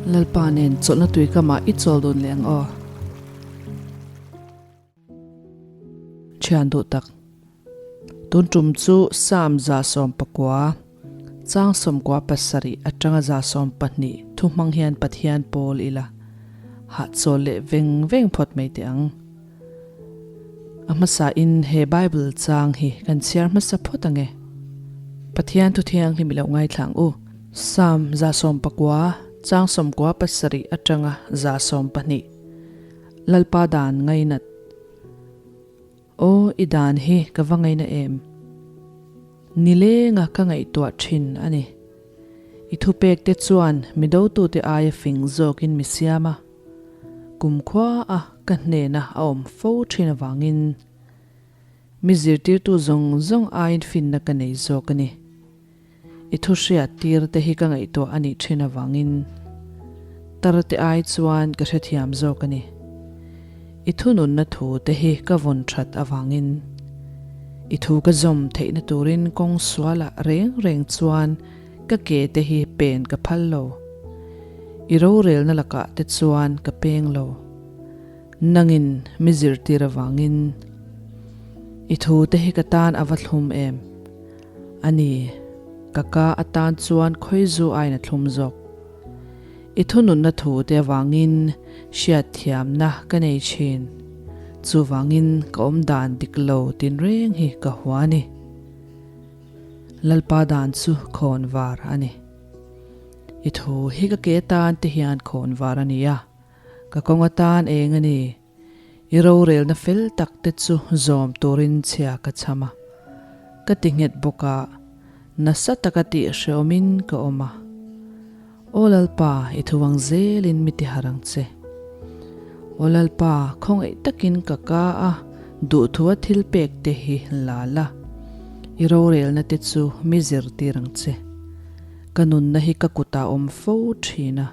Lalpa nen chawlhna tui kamah i chawl dun leh ang aw. Thian duh tak. Tun tum chu Psalm 119, chang 17 atanga 12 thu hmang hian Pathian pawl ila hahchawl leh veng veng phawt mai teh ang. A hmasa in he Bible chang hi kan chhiar hmasa phawt ang e. Pathian thu thianghlim i lo ngaithla ang u. Psalm 19, chang 17 atanga 12. Lalpa dan ngainat. Aw, i dan hi ka va ngaina em? Nilenga ka ngaihtuah thin a ni. I thupek te chuan mi dotute aia fing zawkin mi siam a, kumkhua a ka hnena a awm fo thin avangin mi zirtirtu zawng zawng aiin finna ka nei zawk a ni. I thu hriat tir te hi ka ngaihtuah a nih thin avangin tar te ai chuan ka hrethiam zawk a ni. I thununna thu te hi ka vawn that avangin i thu ka zawm theihna turin kawng sualah reng reng chuan ka ke te hi pen ka phal lo. I rorelna lakah te chuan ka peng lo. Nangin mi zirtir avangin i thu te hi ka tan a va thlum em? A ni, ka ka atan chuan khawizu aiin a thlum zawk. I thununna thu te avangin hriatthiamna ka nei thin. Chuvangin ka awmdan dik lo tinreng hi ka hua a ni. Lalpa dan chu khawn var a ni. I thu hi ka ke atan te hian khawn var a ni a, ka kawng atan eng a ni. I rorelna fel tak te chu zawm turin chhia ka chham a, ka ti nghet bawk a, nasa taka tih hreawmin ka awm a. Aw Lalpa, i thu ang zelin mi ti harh ang che. Aw Lalpa, khawngaih takin ka ka a, duhthua thil pek te hi la la. I rorelna te chu mi zirtir ang che. Ka nunna hi ka kutah awm fo thin a.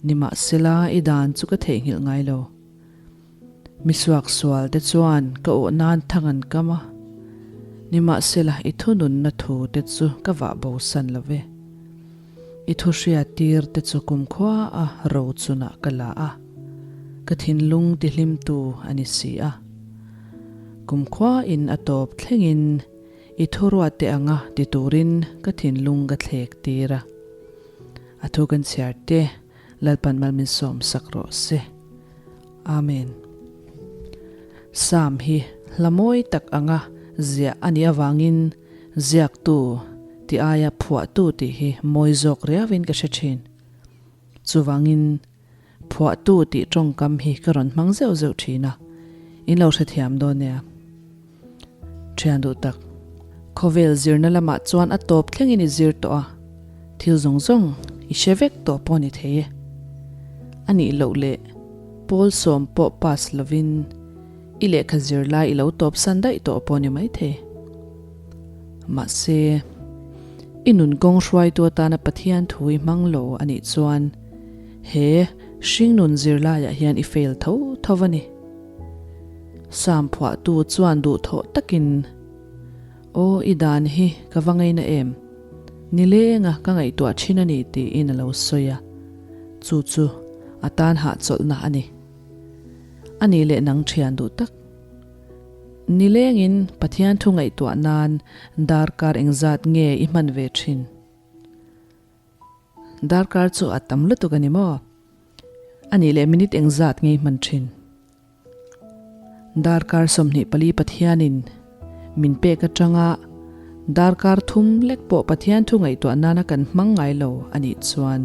Nimahsela, i dan chu ka theihnghilh ngai lo. Mi suaksual te chuan ka awh nan thang an kam a, nimahsela i thununna thu te chu ka vah bosan lo ve. I thu hriattir te chu kumkhua a ro chunah ka la a, ka thinlung tihlimtu a ni si a. Kumkhua in a tawp thlengin i thuruat te anga ti turin ka thinlung ka thlek tir a. A thu kan chhiar te Lalpan mal min sawm sak rawh se. Amen. Psalm hi hla mawi tak anga ziah a nih avangin ziaktu tih aia phuahtu tih hi mawi zawk riauin ka hre thin. Chuvangin phuahtu tih tawngkam hi ka rawn hmang zeuh zeuh thin a, in lo hrethiam dawn nia. Thian duh tak, khawvel zirna lamah chuan a tawp thlengin i zir tawh a, thil zawng zawng i hre vek tawh pawh ni thei e. A nih loh leh pawl sawm pawh pass lovin i lehkha zir lai i lo tawp san daih tawh pawh ni maithei. Mahse, i nun kawng hruaitu atana Pathian thu i hmang lo a nih chuan he hringnun zir laiah hian i fail tho tho a ni. Sam phuahtu chuan duhthawh takin, Aw, i dan hi ka va ngaina em? Nilenga ka ngaihtuah thin a ni tiin a lo sawi a. Chu chu a tan hahchawlhna a ni. A nih leh nang thian duh tak. Nilengin Pathian thu ngaihtuah nan darkar engzat nge i hman ve thin? Darkar chu a tam lutuk a ni maw? A nih leh minute engzat nge i hman thin? Darkar 24 Pathianin min pek atanga darkar thum lek pawh Pathian thu ngaihtuah nana kan hmang ngai lo a nih chuan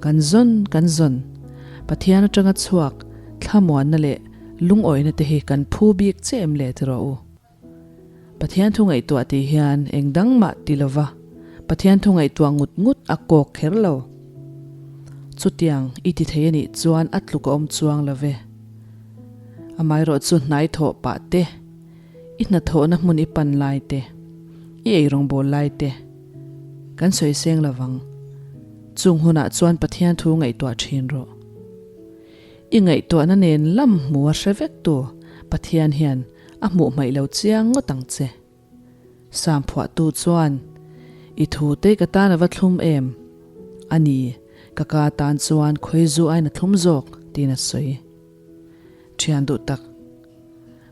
kan zawn kan zawn Pathian atanga chhuak thlamuanna leh lungawina te hi kan phu bik che em le ti rawh u. Pathian thu ngaihtuah tih hian eng dang mah ti lova Pathian thu ngaihtuah ngut ngut a kawk kher lo. Chutiang i ti thei a nih chuan a tluk a awm chuang lo ve. Amaherawh chu hnai thawh pah te, i hnathawhna hmun i pan lai te, i eirawngbawl lai te kan sawi seng lovang. Chung hunah chuan Pathian thu ngaihtuah thin rawh. I ngaihtuahna nen lam hmu a hre vek tu Pathian hian a hmuh hmaih lo chiang ngawt ang che. Sam phuahtu chuan, I thu te ka tan a va thlum em? A ni, Ka ka tan chuan khawizu aiin a thlum zawk, tiin a sawi. Thian duh tak,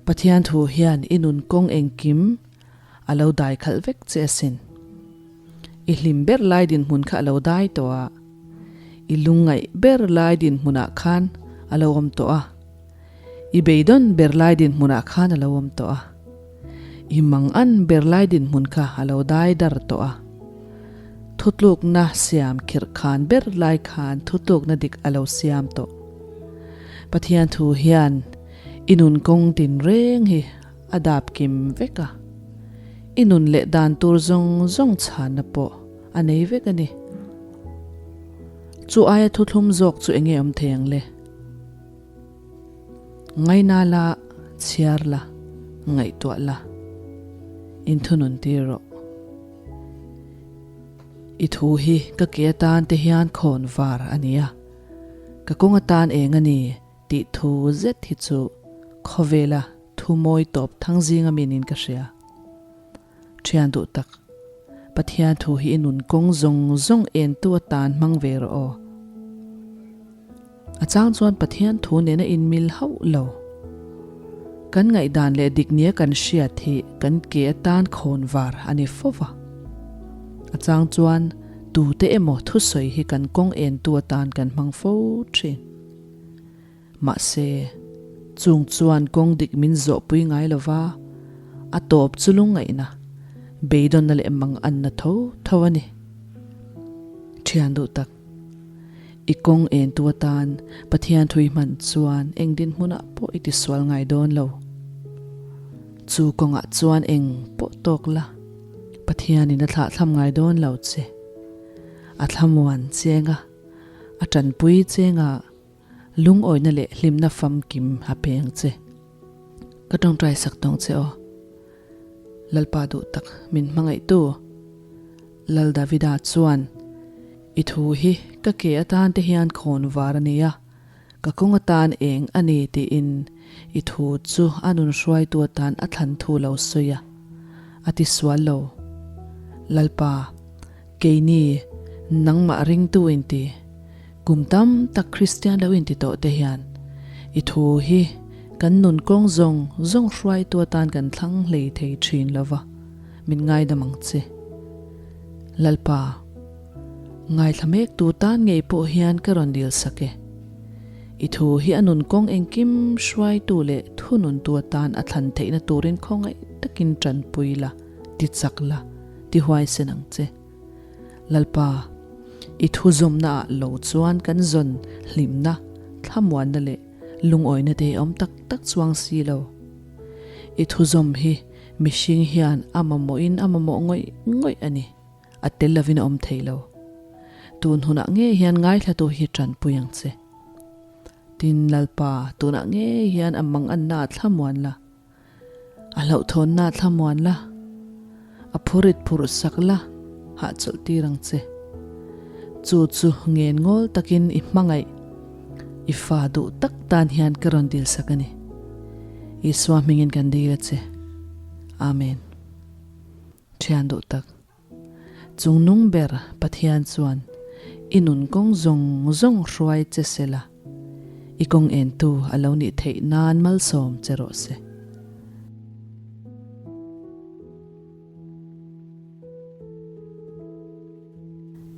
Pathian thu hian i nun kawng engkim a lo dai khalh vek che asin. I hlim ber lai dinhmun kha a lo dai tawh a, i lungngaih ber lai dinhmunah khan a lo awm tawh a, i beidawn ber lai dinhmunah khan a lo awm tawh a, i mangan ber lai dinhmun kha a lo dai dar tawh a. Thutlukna siam khirh khan ber lai khan thutlukna dik a lo siam tawh. Pathian thu hian i nun kawng tinreng hi a dap kim vek a, i nun leh dan tur zawng zawng chhanna pawh a nei vek a ni. Chu aia thuthlum zawk chu enge awm thei ang le? Ngaina la, chhiar la, ngaihtuah la, inthunun tir rawh. I thu hi ka ke atan te hian khawn var a ni a, ka kawng atan eng a ni tih thu zet hi chu khawvela thu mawi tawp thang zinga min in ka hria. Thian duh tak, Pathian thu hi i nun kawng zawng zawng entu atan hmang ve rawh aw. A chang chuan Pathian thu nena inmil hauh lo. Kan ngaihdan leh dik nia kan hriat hi kan ke atan khawn var a ni fo va. A chang chuan tute emaw thusawi hi kan kawng entu atan kan hmang fo thin. Mahse, chung chuan kawng dik min zawhpui ngai lo va, a tawp chu lungngaihna, beidawnna leh manganna tho tho a ni. Thian duh tak, i kawng entu atan Pathian thui hman chuan eng dinhmunah pawh i tisual ngai dawn lo. Chu kawngah chuan eng pawh tawk la, Pathianin a thlahthlam ngai dawn lo che. A thlamuan chenga, a tanpui chenga, Lungawina leh hlimna famkim a peng che. Ka tawngtai sak tawng che aw. Lalpa duh tak min hmangaihtu. Lal Davida chuan, I thu hi ka ke atan te hian khawn var a ni a, ka kawng atan eng a ni tiin i thu chu a nun hruaitu atan a thlan thu lo sawi a, a ti sual lo. Lalpa, keini nangmah ringtu inti. Kum tam tak Kristian lo inti tawh te hian i thu hi kan nun kawng zawng zawng hruaitu atan kan thlang hlei thei thin lo va, min ngaidam ang che. Lalpa, ngaithla mek tu tan ngei pawh hian ka rawn dil sak e. I thu hi a nun kawng engkim hruaitu leh thununtu atan a thlan theihna turin khawngaih takin tanpui la, ti chak la, ti huaisen ang che. Lalpa, i thu zawmnaah lo chuan kan zawn hlimna, thlamuanna leh lungawina te hi awm tak tak chuang si lo. I thu zawm hi mihring hian a mamawhin a mamawh ngawih ngawih a ni, a tel lovin a awm thei lo. Tun hunah ngei hian ngaithlatu hi tanpui ang che. Tin, Lalpa, tunah ngei hian a mangannaah thlamuan la. A hlauhthawnna thlamuan la, a phurit phurh sak la, hahchawlh tir ang che. Chu chu ngen ngawl takin i hmangaih, i fa duh tak tan hian ka rawn dil sak a ni. Isua hmingin kan dil a che. Amen. Thian duh tak. Chungnung ber Pathian chuan i nun kawng zawng zawng hruai che se la, i kawng entu a lo nih theih nan malsawm che rawh se.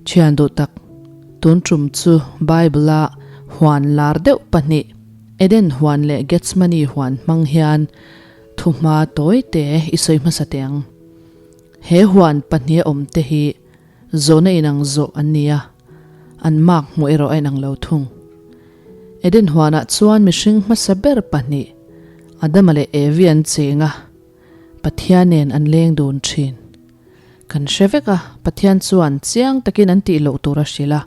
Thian duh tak, tun tum chu Bible-a huan lar deuh pahnih, Eden huan leh Gethsemane huan hmang hian thuhma tawi te i sawi hmasa teh ang. He huan pahniha awmte hi zawhna inang zawh an ni a, an mark hmuh erawh a inang lo thung. Eden huanah chuan mihring hmasa ber pahnih, Adama leh Evi an cheng a, Pathian nen an leng dun thin. Kan hre vek a, Pathian chuan chiang takin an tih loh tur a hrilh a,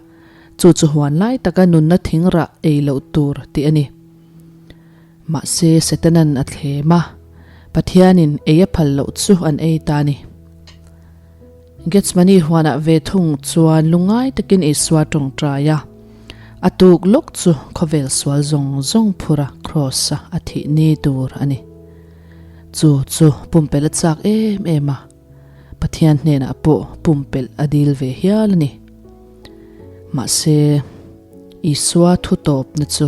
chu chu huan lai taka nunna thing rah ei loh tur tih a ni. Mahse, Setanan a thlem a, Pathianin ei a phal loh chu an ei ta a ni. Gethsemane huanah ve thung chuan lungngai takin Isua tawngtai a, a tuk lawk chu khawvel sual zawng zawng phura Kraws-a a thih ni tur a ni. Chu chu pumpelh a chak em em a, Pathian hnenah pawh pumpelh a dil ve hial a ni. Mahse. Isua thu tawpna chu,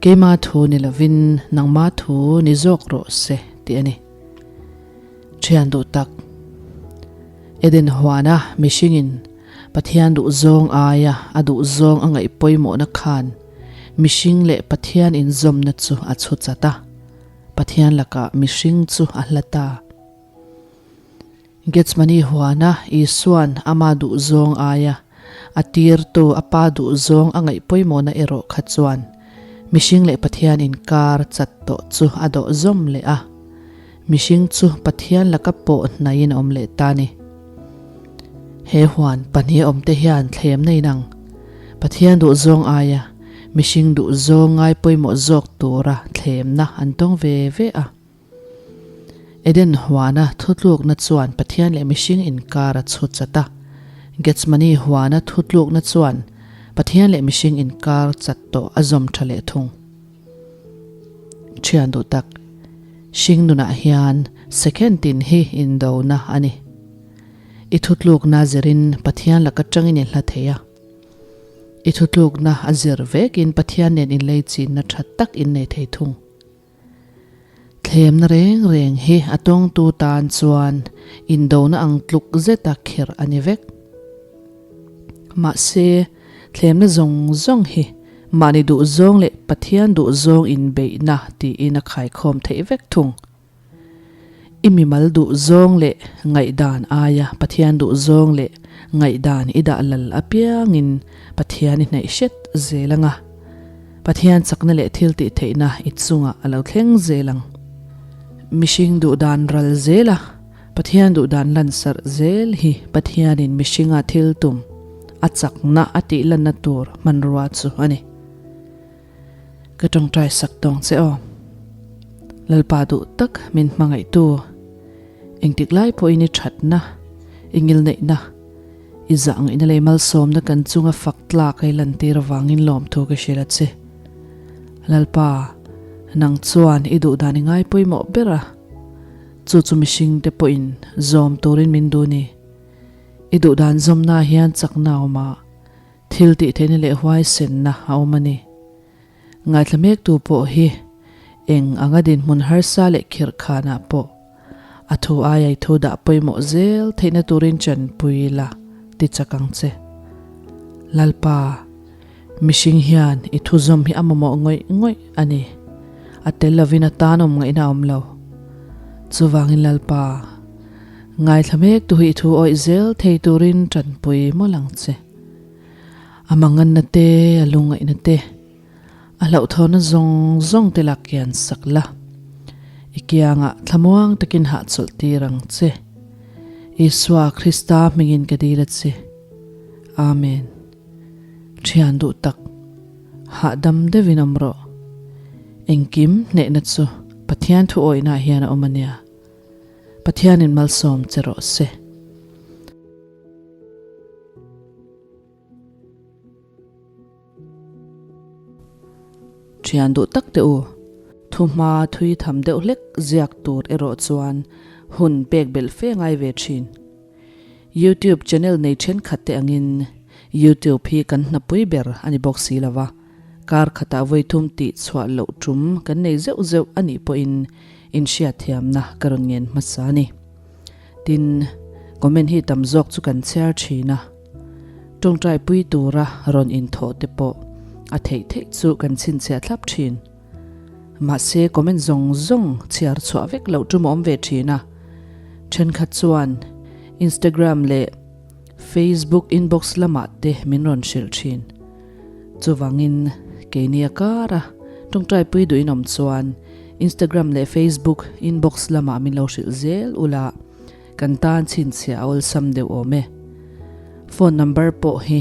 Keima thu ni lovin nangma thu ni zawk rawh se tih a ni. Thian duh tak, Eden huana mihringin Pathian duhzawng aia a duhzawng a ngaih pawimawhna khan mihring leh Pathian inzawmna chu a chhu chat a, Pathian lakah mihring chu a hla ta. Gethsemane huana Isua'n ama duhzawng aia a tirtu a Pa duhzawng a ngaih pawimawhna erawh kha chuan mihring leh Pathian inkar chat tawh chu a dawh zawm leh a. Mihring chu Pathian laka pawh hnaiin a awm leh ta ni. He huan pahnih awmte hian thlemna inang Pathian duhzawng aia mihring duhzawng ngai pawimawh zawk tura thlemna an tawng ve ve a. Eden huana thutlukna chuan Pathian leh mihring inkar a chhut chat a. Gethsemane huana thutlukna chuan Pathian leh mihring inkar chat tawh a zawm tha leh thung. Thian duh tak, hring nunah hian second tin hi indona a ni. I thutlukna zirin Pathian laka tangin i hla thei a. I thutlukna a zir vekin Pathian nen inleichinna tha tak in nei thei thung. Thlemna reng reng hi a tawngtu tan chuan indona ang tluk zeta kherh a ni vek. Mahse, thlemna zawng zawng hi mahni duhzawng leh Pathian duhzawng inbeihna tiin a khaikhawm theih vek thung. I mimal duhzawng leh ngaihdan aia Pathian duhzawng leh ngaihdan i dah lal apiangin Pathian i hnaih hret zel ang a. Pathian chakna leh thil tih theihna i chungah a lo thleng zel ang. Mihring duhdan ral zel a, Pathian duhdan lansarh zel hi Pathianin mihringa thil tum, a chakna a tih lanna tur hmanrua chu a ni. Ka tawngtai sak tawng che aw. Lalpa duh tak min hmangaihtu. Engtik lai pawhin i thatna, i ngilneihna, i zah ngaihna leh malsawmna kan chunga fak tlak ei lantir avangin lawmthu ka hrilh a che. Lalpa, nang chuan i duhdan i ngai pawimawh ber a, chu chu mihringte pawhin zawm turin min duh ni. I duhdan zawmna hian chakna a awm a. Thil tih theihna leh huaisenna a awm a ni. Ngaithla mektu pawh hi eng anga dinhmun harsa leh khirh khanah pawh a thu aia i thu dah pawimawh zel theihna turin chanpui la ti chak ang che. Lalpa, mihring hian i thu zawm hi a mamawh ngawih ngawih a ni. A tel lovin a tan awm ngaihna a awm lo. Chuvangin Lalpa, ngaithla mektu hi i thu awih zel thei turin chanpui mawlh ang che. A manganna te, a lungngaihna te, a hlauhthawhna zawng zawng te lak kian sak la. I kiangah thlamuang takin hahchawlh tir ang che. Isua Krista hmingin ka dil a che. Amen. Thian duh tak, hahdam deuhin awm rawh. Engkim hnehna chu Pathian thu awihnaah hian a awm a nia. Pathianin malsawm che rawh se. Thian duh tak teh u, thuhma thui tham deuh hlek ziak tur erawh chuan hun pek belh fe ngai ve thin. YouTube channel nei thenkhat te angin YouTube hi kan hnapui ber a ni bawk si lova, kar khatah vawi thum tih chhuah loh tum kan nei zeuh zeuh a nih pawhin inhriatthiamna ka rawn ngen hmasa a ni. Tin, comment hi tam zawk chu kan chhiar thin a, tawngtai pui tura rawn inthawh te pawh a theih theih chu kan chhinchhiah thlap thin. Mahse, comment zawng zawng chhiar chhuah vek loh tum a awm ve thin a, thenkhat chuan Instagram leh Facebook inbox lamah te min rawn hrilh thin. Chuvangin, keini a kara tawngtai pui duhin awm chuan Instagram leh Facebook inbox lamah min lo hrilh zel ula, kan tan chhinchhiah a awlsam deuh awm e. Phone number pawh hi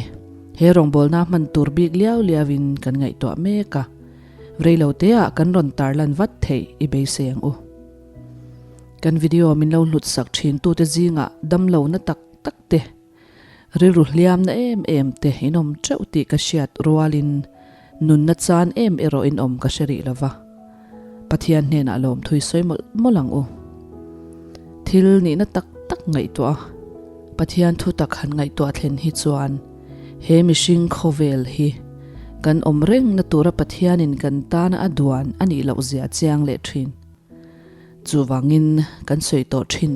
he rawngbawlna hman tur bik liau liauin kan ngaihtuah mek a, reilo teah kan rawn tarlan vat theih i beisei ang u. Kan video min lo hlut sak thin tute zingah damlohna tak tak te, Rilru hliamna em em te in awm teuh tih ka hriat rualin nunna chan em erawh in awm ka hre rih lo va. Pathian hnenah lawmthui sawi mawlh mawlh ang u. Thil nihna tak tak ngaihtuah a, Pathian thu tak han ngaihtuah thlen hi chuan he mihring khawvel hi. kan awm rengna tura Pathianin kan tana a duan a nih loh zia chiang leh thin. Chuvangin kan sawi tawh thin,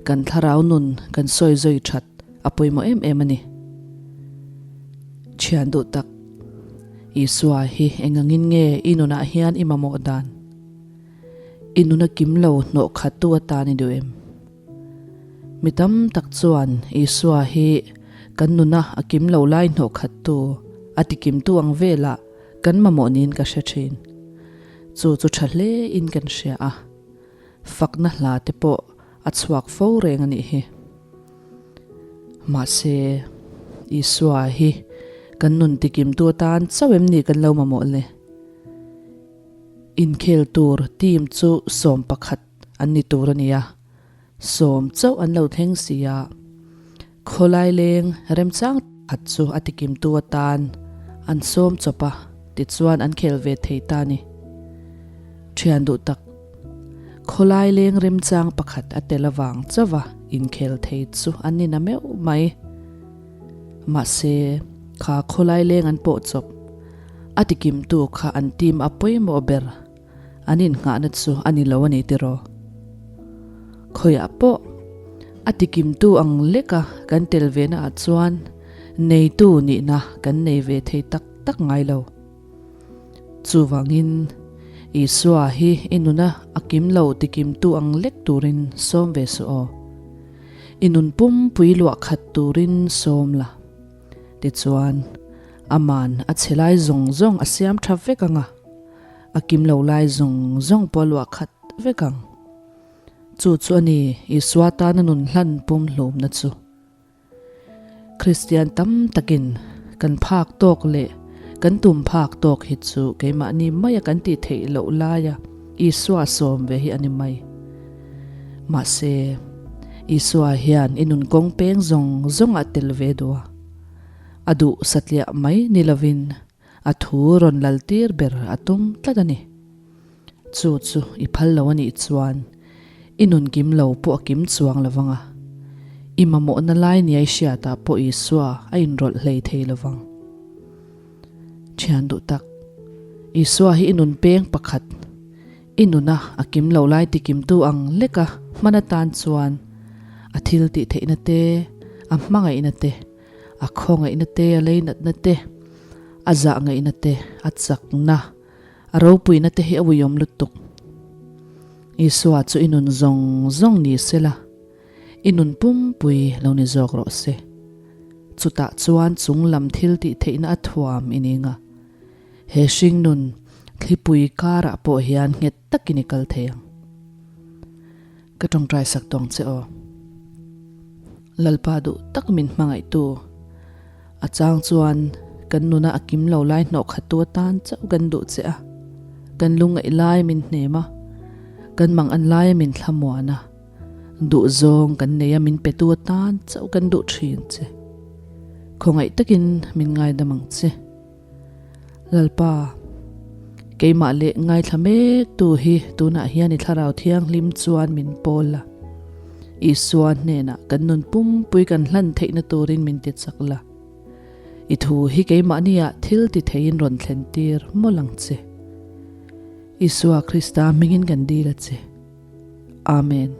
kan thlarau nun kan sawi zawi that a pawimawh em em a ni. Thian duh tak, Isua hi engangin nge i nunah hian i mamawh dan? I nuna kim lo hnawh khattu atan i duh em? Mi tam tak chuan Isua hi kan nuna a kim lo lai hnawh khattu, a tikimtu ang velah kan mamawh niin ka hre thin. Chu chu tha hle in kan hria a, fakna hla te pawh a chhuak fo reng a nih hi. Mahse, Isua hi kan nun tikimtu atan chauh em ni kan lo mamawh le? Inkhel tur team chu 11 an ni tur a ni a, 10 chauh an lo thleng si a, khawlai leng remchang khat chu a tikimtu atan an sawm chawp a, tichuan an khel ve thei ta a ni. Thian duh tak, khawlai leng remchang pakhat a tel avang chauha inkhel thei chu an ni na meuh mai. Mahse, kha khawlai leng an pawh chawp a tikimtu kha an team a pawimawh ber. An innghahna chu a ni lo a ni tiraw? Khawiah pawh a tikimtu ang leka kan tel ve naah chuan neitu nihna kan nei ve thei tak tak ngai lo. Chuvangin Isua hi i nuna a kim lo tikimtu ang lek turin sawm ve suh aw. I nun pumpui luah khat turin sawm la. Tichuan, aman a chhe lai zawng zawng a siam tha vek ang a. A kim lo lai zawng zawng pawh a luah khat vek ang. Chu chu a ni Isua tana nun hlan pum hlumna chu. Kristian tam takin kan phak tawk leh kan tum phak tawk hi chu keimahni maia kan tih theih loh laia Isua sawm ve hi a ni mai. Mahse, Isua hian i nun kawng peng zawng zawngah tel ve duh a. A duh satliah mai ni lovin A thu rawn lal tir ber a tum tlat a ni. Chu chu i phal lo a nih chuan i nun kim lo pawh a kim chuang lo vang a, i mamawhna lai nia i hriatah pawh Isua a inrawlh hlei thei lo vang. Thian duh tak, Isua hi i nun peng pakhat, i nuna a kim lo lai tikimtu ang leka hman atan chuan a thil tih theihna te, a hmangaihna te, A khawngaihna te, a leinatna te, a zahngaihna te, a chakna, a ropuina te hi a uiawm lutuk. Isua chu i nun zawng zawng ni sela, i nun pumpui lo ni zawk rawh se. Chutah chuan chung lam thil tih theihna a thuam i ning a, he hringnun thlipui karah pawh hian nghet takin i kal thei ang. Ka tawngtai sak tawng che aw. Lalpa duh tak min hmangaihtu. A chang chuan kan nuna a kim lo lai hnawh khattu atan chauh kan duh che a. Kan lungngaih lai min hnem a, kan mang an laia min thlamuan a, duh zawng kan nei a min petu atan chauh kan duh thin che. Khawngaih takin min ngaidam ang che. Lalpa, keimah leh ngaithla mek tu hi tunah hian i Thlarau Thianghlim chuan min pawl la. Isua hnenah kan nun pumpui kan hlan theihna turin min ti chak la. I thu hi keimahniah thil ti theiin rawn thlen tir mawlh ang che. Isua Krista hmingin kan dil a che. Amen.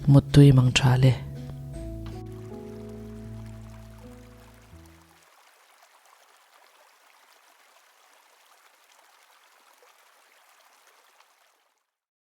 Muttui mang tha le.